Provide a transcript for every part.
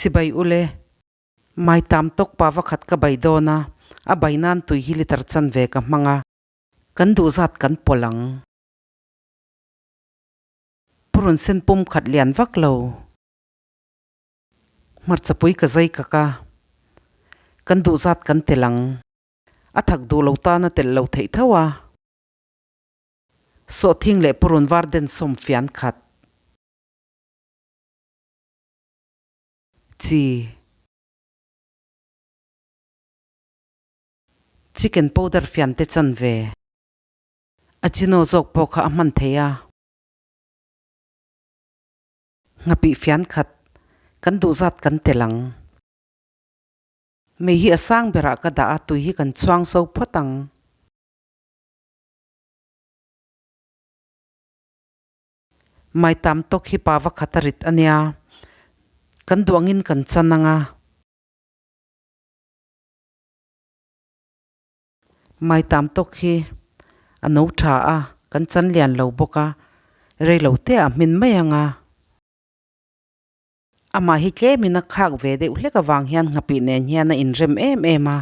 Chibai ule. Mai tam tawk pa va khat ka bai dawn a, a bai nan tui hi litre chanve ka hmang a. Kan duh zat kan pawlh ang. Purun sen pum khat lian vak lo. Hmarcha pui ka zai kak a, kan duh zat kan tel ang. A thak duh lo tan a telh lo theih tho a. Sawhthing leh purun var den sawm fian khat. Chi. Chicken powder fian te chan ve. A chino zawk pawh kha a hman thei a. Nghapih fian khat kan duh zat kan tel ang. Mei hi a sang berah ka dah a, tui hi kan chhuang so phawt ang. Mai tam tawk hi pa va khat a rit a nia, kan duh angin kan chan ang a. Mai tam tawk hi a no tha a, kan chan lian lo bawk a, rei lo te ah hmin mai ang a. Amah hi tlemin a khak ve deuh hlek avang hian nghapih nen hian a inrem em em a.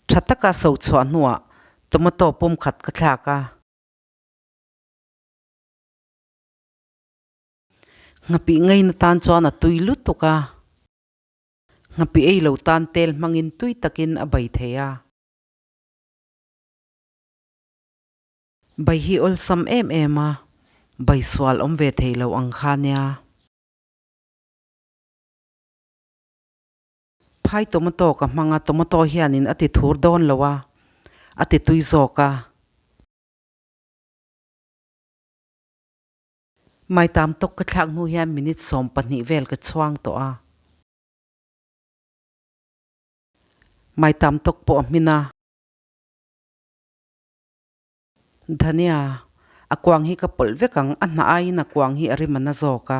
Tha taka so chhuah hnuah tomato pum khat ka thlak a. Nghapih ngaina tan chuan a tui lutuk a. Nghapih ei lo tan tel hmangin tui takin a bai thei a. Bai hi awlsam em em a, bai sual awm ve thei lo ang kha nia. Phai tomato ka hmang a, tomato hianin a ti thur dawn lo a, a ti tui zawk a. Maitam tawk ka thlak hnu hian minute 20 vel ka chhuang tawh a. Maitam tawk pawh a hmin a. Dhania, a kuang hi ka pawlh vek ang, a hnah aiin a kuang hi a rim a na zawk a.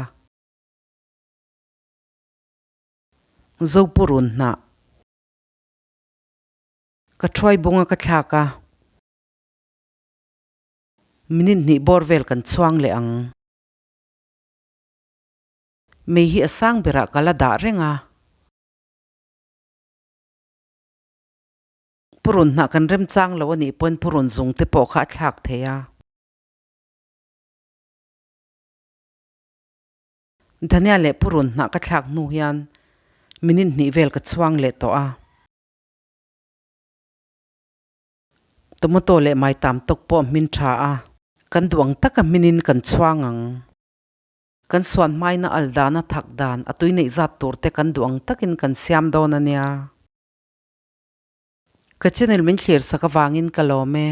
Zopurun hnah. Ka thuai bunga ka thlak a. Minute hnih bawr vel kan chhuang leh ang. Mei hi a sang berah ka la dah reng a. Purun hnah kan remchang lo a nih pawn purun zung te pawh kha a thlak thei a. Dhania leh purun hnah ka thlak hnu hian minute hnih vel ka chhuang leh tawh a. Tomato leh maitam tawk pawh a hmin tha a, kan duh ang taka hminin kan chhuang ang. Kan suan hmaina al dan a thak dan a tui neih zat tur te kan duh ang takin kan siam dawn a nia. Ka channel min thlir sak avangin ka lawm e.